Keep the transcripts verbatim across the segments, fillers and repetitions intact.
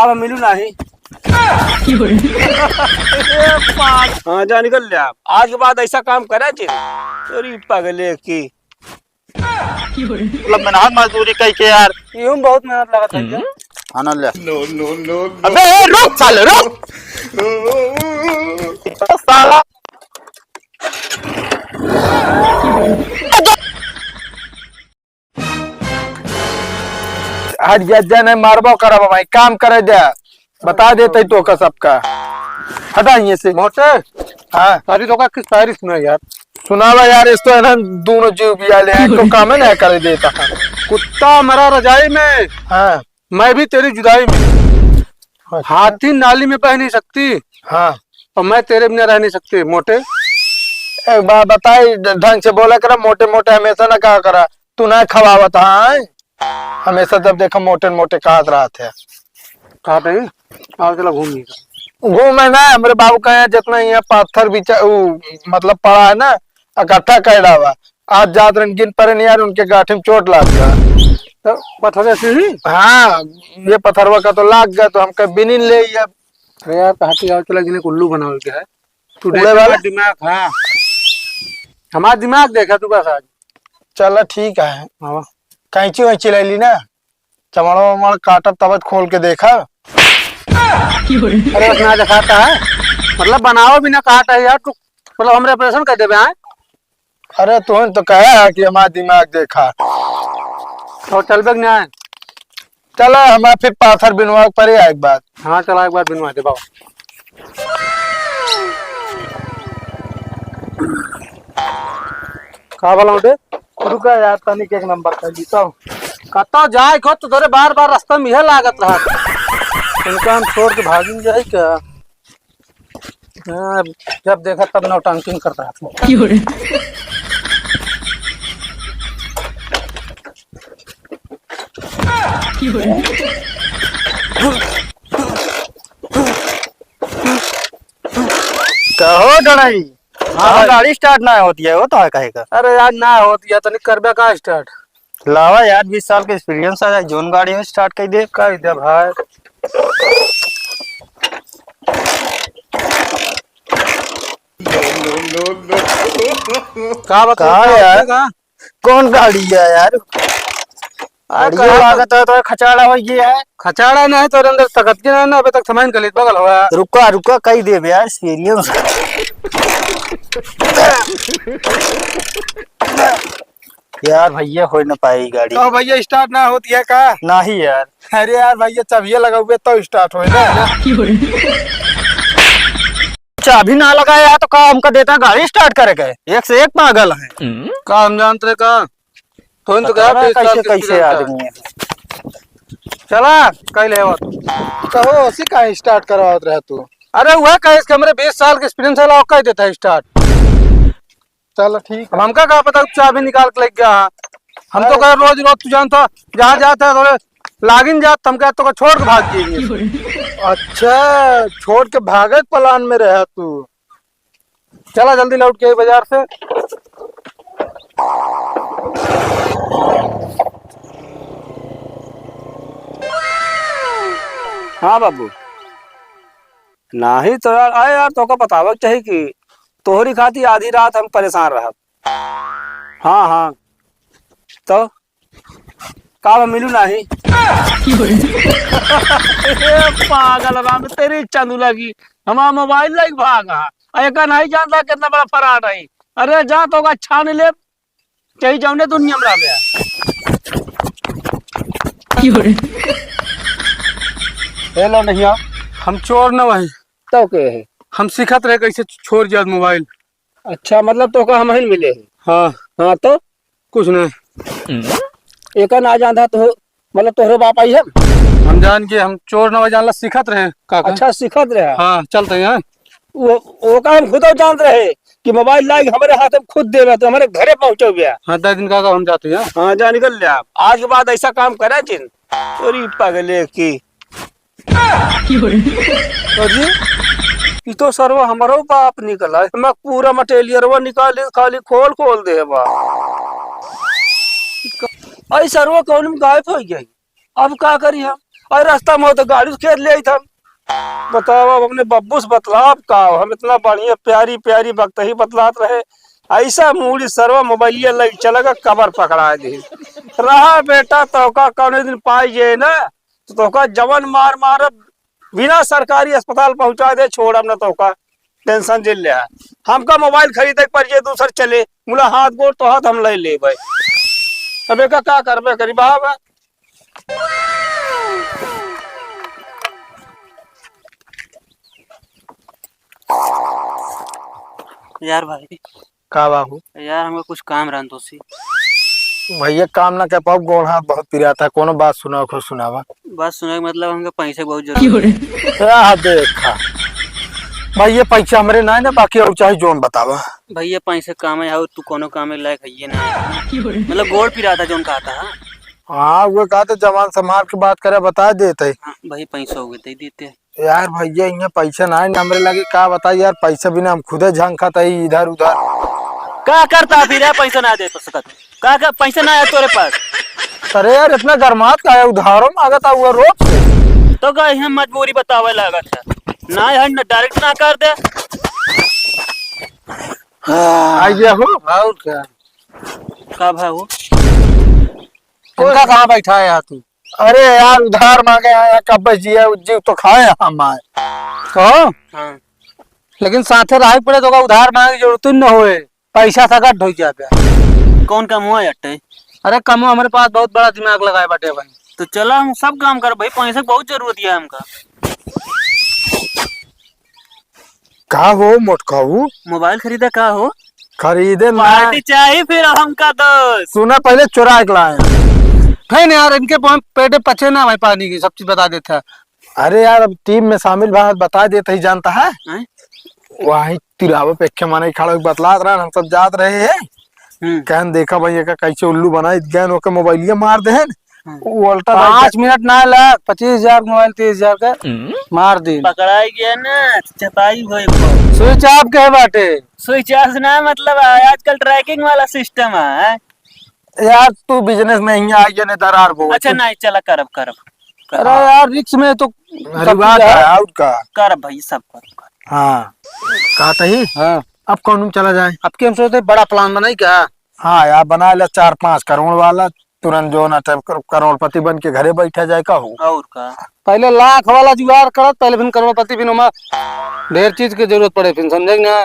अब हम मिलू नाही। हाँ, जा निकल ले आप। आज के बाद ऐसा काम करे जे। अरे पगले की। मतलब मेहनत मजदूरी कई के यार। यूं बहुत मेहनत लगत है क्या? हाँ ना ले। अबे ए, रुक साले, रुक। साला। हट जा, जा, नहीं मारबो करब भाई, काम करे दे, बता देते तो का सबका। हटा ये से। मोटे। हाँ। अरे तो का किस शायरी सुना यार। सुनावा यार, इस तो है ना, दोनों जीव भी आले हैं, तो काम है ना करे देता। कुत्ता मरा रजाई में। हाँ। मैं भी तेरी जुदाई में। अच्छा। हाथी नाली में बह नहीं सकती। हाँ। और मैं तेरे बिना रह नहीं सकती, मोटे। एक बात बताई, ढ-, ढंग से बोला करा, मोटे मोटे हमेशा ना कहा करा। तू ना खवावत, हाँ? हमेशा जब देखा मोटे मोटे कहत रहत है। कहत है, आओ चला घूम ली। घूमे ना, हमरे बाबू का यहाँ जितना यहाँ पत्थर बिछा, उ, मतलब पड़ा है ना, इकट्ठा कर डावा। आज जात रहन गिन पड़े नहीं यार, उनके गांठी में चोट लाग गया। तो पत्थर से ही? हाँ, ये पत्थरवा का तो लाग गया, तो हमका बिनिन ले ये। अरे यार, कहा कि आओ चला जिन्हें उल्लू बनावे के है। तू उड़े देख वाला? हमार दिमाग, हाँ। हमार दिमाग देखा तू बस आज। चला ठीक है। हाँ। कैंची वैंची ले ली ना, चमड़वा वमड़ काटब तब खोल के देखा। अरे उतना दिखाता है, मतलब बनाओ भी ना काटा है यार तू, मतलब हमरे ऑपरेशन कर देबे आए। अरे तुहन तो कहे है कि हमार दिमाग देखा। तो चलबे कि नहीं? चला, हमार फिर पाथर बिनवा के परे आए एक बार। हाँ, चला एक बार बिनवा दे बाबा। का बोला उठे? रुका यार, तनिक एक नंबर कर ली तो। कतो जाए को तो तोरे बार बार रास्ता में यह लागत रहा। इनका हम छोड़ के भागिन जाए क्या? हाँ, जब देखा तब नौटंकी करत रहत है। क्यों रे? क्यों रे? कहो डराई। हाँ हाँ भाई। गाड़ी start ना होती है, वो तो है कहे का। अरे यार ना होती है, तनिक करबे का start। लावा यार, बीस साल के experience है, जोन गाड़ी में start कर दे। कर दे भाई। का बता, का का यार? होता का? कौन गाड़ी है यार? अरे गाड़ी का लागत है तो खचाड़ा हो गया है। खचाड़ा ना है तो अंदर तकत के ना, ना अबे तक सामान गलित बगल हुआ। रुका, रुका, कही देबे यार, experience। यार भैया, हो ना पाई गाड़ी। तो भैया, start ना होती है का? नहीं यार। अरे यार भैया, चाबिया लगाओगे तो start होए ना। चाबी ना लगाया तो का हमका देता गाड़ी start करे के? एक से एक पागल है। का हम जानते रहे का? तो इन तो पता कहा ना बीस साल कैसे, के कैसे experience है। आदमी है। चला, कह ले बात। कहो, उसी का start करवावत रहे तू? अरे वह कहे कि हमरे बीस साल के experience है, लाओ कह देता है start। चलो ठीक अब है। हमका का पता चाबी निकाल के लेके गया है। हम तो अरे। कहे रोज रोज तू जानता, जहाँ जाता है थोड़े लागिन जात, हम कहे तो छोड़ के भाग जाइए। अच्छा, छोड़ के भागे के plan में रहा तू। चला जल्दी लौट के आई बाजार से। हाँ बाबू, नाही तो यार, अरे यार, तोका बतावे के चाही कि तोहरी खातिर आधी रात हम परेशान रहब। हाँ, हाँ, तो का बा, मिलू नाही? ए पागल राम, तेरी चंदुला की, हमारा मोबाइल लाइक भागा। अरे का नहीं जानता कितना बड़ा फराड है। अरे जा तो का छान ले, चाहे जौने दुनिया में रहबे। हेलो नहिया, हम चोर न वही। तो के है? हम सिखत रहे कैसे छोड़ दिया मोबाइल। अच्छा, मतलब तो का हम ही मिले हैं? हाँ। हाँ तो? कुछ नहीं। एका ना जानता तो, मतलब तोहरे बाप आई है? हम जान के हम चोर न वही जानला, सिखत रहे काका। अच्छा, सिखत रहे। हाँ, चलते हैं। वो, वो का हम खुद जानत रहे कि मोबाइल लाइक हमारे हाथ में खुद देवे, तो हमारे घरे पहुँचो गया। हाँ, दस दिन का हम जाते हैं। हाँ, जा निकल ले आप। आज के बाद ऐसा काम करे जिन, तोरी पगले की। अरे, ई तो सरवा हमरो बाप निकला। एमा पूरा मटेरियलवा निकाल, खाली खोल खोल दे बा। आई सरवा कौन में गायब हो गई? अब का करी हम? अरे रास्ता में हो तो गाड़ी से खेद ले आई था। बताओ, अब अपने बब्बू से बतलाब का हो? हम इतना बढ़िया प्यारी प्यारी बकतही बतलात रहे, ऐसा मूड़ी सरवा मोबाइलिया लग चलेगा, कबर पकड़ा दे। रहा बेटा, तोका कौने दिन पाई जाए ना, तो तोका जवन मार मारब, बिना सरकारी अस्पताल पहुंचा दे, छोड़ब ना तोका। टेंशन जे ले। हमका मोबाइल खरीदे के पड़ जाए, दूसर चले, मुला हाथ गोड़ तो हाथ हम ले लेबे। अब एका का करबे करी बाबा? यार भाई। का बाबू? यार, हमका कुछ काम रहन तोसी। भैया, काम ना कर पाओ, गोड़ हाथ बहुत पिराता है। कोनो बात सुनाओ, खुद सुनावा। बात सुनाए के मतलब, हमका पैसे बहुत जरूरत है। क्या देखा भैया, पैसा हमरे ना है ना, बाकी और चाहे जोन बतावा। भैया, पैसे काम है और तू कोनो काम में लायक है ये ना। मतलब, गोड़ पिराता जोन कहता है। हाँ, वो कहते जवान संभाल के बात करे, बता देते। हाँ, भाई, पैसा हो गए, दे देते। यार भैया, इहाँ पैसा ना है हमरे लगे, का बताई यार, पैसा बिना हम खुदे झंखत है इधर उधर। का करता फिर यार, पैसा ना दे तो सकत? का, का पैसा ना है तोरे पास? अरे यार, इतना गरमात का है, उधारो मांगता हुआ रोज से। तो का इहाँ मजबूरी बतावे लागत है, ना है न, डायरेक्ट ना कर दे। हाँ। आइए हो। और क्या? का भाई हो? इनका कहाँ बैठा है यार तू? अरे यार, उधार मांगे आया, कब जिया जीव तो खाए हम आए। कहो? हाँ। लेकिन साथे रहे पड़े तो का उधार मांगे जरूरत ही न होए, पैसा सकट हो जाबे। कौन काम हुआ अट्टे? अरे कमो, हमरे पास बहुत बड़ा दिमाग लगाए बाटे भाई। तो चला, हम सब काम कर भाई, पैसे की बहुत जरूरत है हमका। का हो मोटकाऊ? मोबाइल खरीदा का हो? खरीदे ना। पार्टी चाही फिर हमका दोस्त। सुना, पहले चुरा के लाए। फिर यार, इनके पे-, पेटे पचे ना भाई, पानी की सब चीज बता देता है। अरे यार, अब टीम में शामिल भा, बता देता ही जानता है। हैं? वही तिरावे पे एक ठे मनई खड़ा होके बतलात रहन, हम सब जात रहे हैं। हम्म। कहन देखा भाई, एका कैसे उल्लू बनाई, गैन ओके मोबाइलिया मार देहन। हम्म। वो उल्टा पाँच बैठ मिनट ना लाग, पच्चीस हजार के मोबाइल, तीस हजार का हम्म। मार दी। पकड़ाई गया ना, चपाई होई को। स्विच ऑफ के बाटे। स्विच ऑफ ना, मतलब आजकल ट्रैकिंग वाला सिस्टम है। यार, तू बिजनेस में ही आई, जने दरार बोल। अच्छा, नहीं, चला, करब, करब, करब। अरे यार, रिस्क में तो अरे सब बात चीज है, है। और का? करब भाई, सब करब, करब। हाँ, कहत ही। हाँ। अब कौन में चला जाए? अब के हम सोचते बड़ा प्लान बनाई क्या? हाँ यार, बना ले चार पाँच करोड़ वाला, तुरंत जो ना तब करो-, करोड़पति बन के घरे बैठा जाए, का हो? और का? पहले लाख वाला जुगाड़ करत, पहले फिर करोड़पति, फिर ओमा ढेर चीज के जरूरत पड़े, फिर समझे कि ना?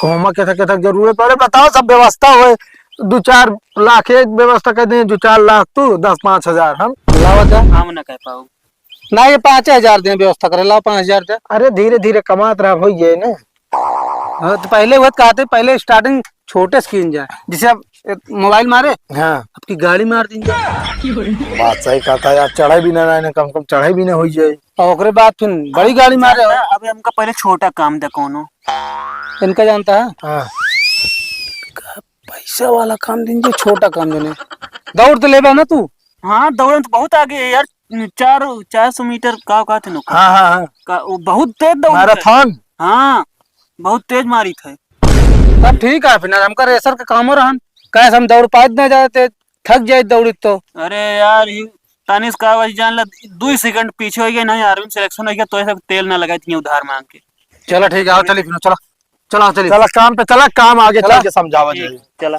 ओमा केथा, केथा के जरूरत पड़े, बताओ, सब व्यवस्था होए, दो चार लाख एक व्यवस्था कर दे, दो चार लाख तू, दस पाँच हजार हम। लावा जा। हम ना कह पाऊ। ना, ये पाँच हजार दे व्यवस्था करे, लाओ पाँच हजार दे। अरे, धीरे धीरे कमात रहा, हो ये ना। हाँ, तो पहले वह कहते, पहले starting छोटे से कीन जाए। जैसे अब एक मोबाइल मारे, हाँ। आपकी गाड़ी मार दी जाए। बात सही कहता है यार, चढ़ाई भी ना, ना, ना, कम से कम चढ़ाई भी ना हो जाए। और ओकरे बाद फिर बड़ी गाड़ी मारे। अबे हमका पहले छोटा काम दे कोनो। इनका जानता है? हाँ। पैसा वाला काम दिन जो छोटा काम देने। दौड़ तो लेबे ना तू? हाँ, दौड़े तो बहुत आगे है यार, चार, चार सौ मीटर का, का थे नुका? हाँ, हाँ, हाँ। का, वो बहुत तेज दौड़ थे। मैराथन? हाँ, बहुत तेज मारी थे। तब ठीक है, फिर हमका रेसर का कामो रहन, कैसे हम दौड़ पाए ना जाए तेज, थक जाए दौड़ी तो। अरे यार, ये तानिश का वही जान ला, दो सेकंड पीछे हो गए, नहीं आर्मी सिलेक्शन हो गया, तो ऐसा तेल ना लगाए, इतनी उधार मांग के। चलो ठीक है, आओ चलिए फिर, चलो। चला, चली। चला काम पे, चला काम आगे चला। चल के समझावा ठीक, जाए। चला।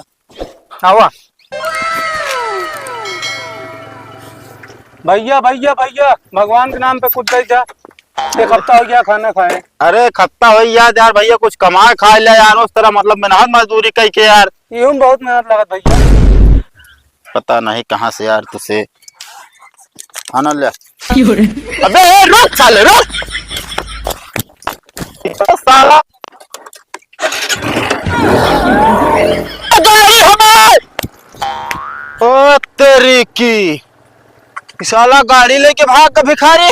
आवा। भैया, भैया, भैया, भगवान के नाम पे कुछ दे जा। एक हफ्ता हो गया खाना खाए। अरे, एक हफ्ता हो गया यार, भैया कुछ कमाए खाए ले यार, उस तरह मतलब मेहनत मजदूरी कई के यार। यूं बहुत मेहनत लगत भैया। पता नहीं कहाँ से यार तुझसे खाना ले। अबे, ए, रुक साले, रुक। साला गाड़ी हमार। ओ तेरी की, साला गाड़ी लेके भाग का भिखारी,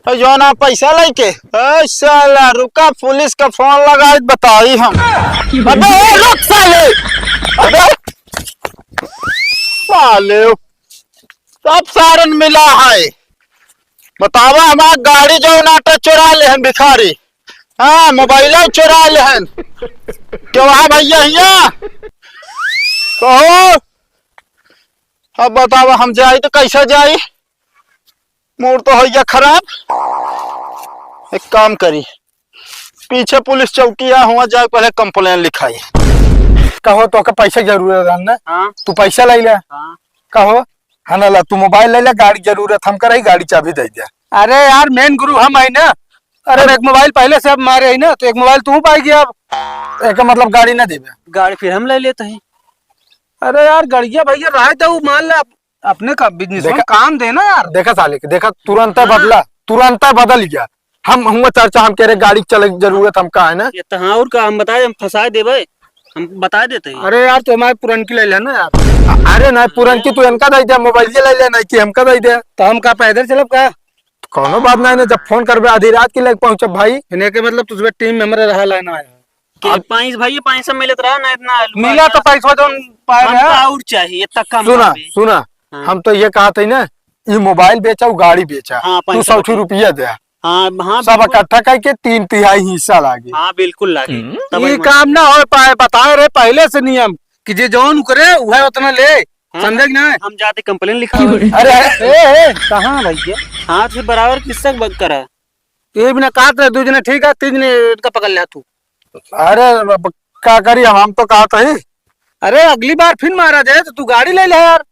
और जो ना पैसा लेके। ए साला रुका, पुलिस का फोन लगाई, बताई हम। अबे ए, रुक साले, अबे साले, सब सारन मिला है। बतावा, हमार गाड़ी जो नाटा चुरा लेहन भिखारी, हाँ, मोबाइल चुरा लेहन। क्यों है भैया हिया? कहो, अब बतावा, हम जाई तो कैसे जाई? मूड तो हो गया खराब। एक काम करी, पीछे पुलिस चौकी है, हुआ जाए, पहले complain लिखाई। कहो, तोहका पैसा जरूरत रहन ना? हाँ। तू पैसा लइ ले। हाँ। कहो, हाँ ना ला, तू मोबाइल लइ ले, गाड़ी जरूरत हमका रही, गाड़ी चाबी दइ दे। अरे यार, मेन गुरु हम है ना। अरे अरे एक मोबाइल पहले से अब मारे है ना, तो एक मोबाइल तू पाई गया अब। एक मतलब गाड़ी ना देबे। गाड़ी फिर हम लइ लेते हैं। अरे यार, गड़िया भैया रहे तो मान ले, अप-, अपने का बिजनेस में देखा, काम देना यार। देखा साले के, देखा तुरंत हाँ। बदला, तुरंत बदल गया। हम हुआ चर्चा, हम कह रहे गाड़ी चले के जरूरत हमका है ना। ये तो हाँ, और का हम बताए, हम फंसाए देबे, हम बताए देते हैं। अरे यार, तो हमारे पुरनकी लइ ले ना यार। अ-, अरे ना, पुरनकी तू इनका दइ दे, मोबाइल लइ ले, नहीं कि हमका दइ दे। तो हम का पैदल चलब का? कौनो बात नहीं ना, जब फोन करबे आधी रात की लग पहुँचब भाई। इन्हें के मतलब तुझे टीम मेंबर रहा लाइन आया। के अब पाइस भाई, पाइस सब मिलत रहा ना इतना आलू मिला का। तो पैसा जौन पाए हम रहा। तो और चाहिए, इतना कम सुना, बात है। सुना, हाँ। हम तो ये कहा था ना, ये मोबाइल बेचा, वो गाड़ी बेचा, हाँ, तू पैसा सौ बचा। रुपया दे। हाँ, हाँ, सब बिल्कुल। इकट्ठा करके तीन तिहाई हिस्सा लागे। हाँ, बिल्कुल लागे। हम्म। तब ये वही काम ना हो पाए, बताए रहे पहले से नियम कि जे जौन करे, वह उतना ले। हाँ, समझे कि ना? हम जाते complain लिखा। अरे, ए, ए, कहाँ भैया? हाथ से बराबर किससे बक करा? ये बिना काट रहे, दो जने ठीक है, तीन जने इनका पकड़ लिया तू। अरे, अब का करी हम, हम तो कहा था ही। अरे, अगली बार फिर मारा जाए तो तू गाड़ी ले ले यार।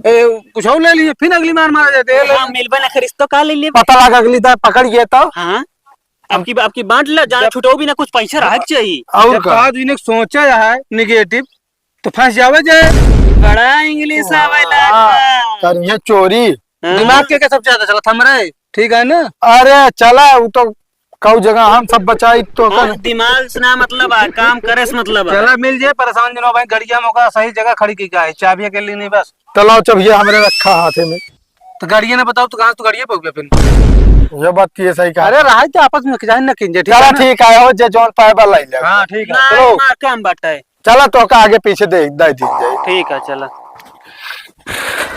ए, कुछ और ले लिए, फिर अगली बार मारा जाए तो ये ले हाँ, ले। मिलबे ना करिस तो का ले लेबे? पता लगा अगली बार पकड़ गए तो। हाँ, अब की, अब की बांट ले, जहाँ जब छुटो भी ना, कुछ पैसा रहा के चाहिए। और जब का? आज इन्हें सोचा है negative, तो फंस जावे जे। बड़ा इंग्लिश आवे हाँ, लागल। करिहे चोरी। हाँ। दिमाग के, के सब ज्यादा चलत हमरे, ठीक है ना? अरे चला, वो तो कऊ जगह हम सब बचाई तो हाँ, कर। दिमाग से ना मतलब आ, काम करे से मतलब आ। चला मिल जाए, परेशान जनो भाई, गड़िया में ओकरा सही जगह खड़ी की का है, चाबिया के लिए नहीं बस। चलाओ, चाबिया हमरे रखा हाथे में। तो गड़िया ने बताओ, तो कहाँ तू गड़िया पे हो गया फिर? ये बात ये सही कहा। अरे रहा तो आपस में जान न कीजिए, ठीक चला है ना? ठीक है, हो जे जौन पाए बा लाई ले। हाँ, ठीक है। ना, चलो। हमार काम बाटे। चला, तो का आगे पीछे दे, दे दी जाए। ठीक है, चला।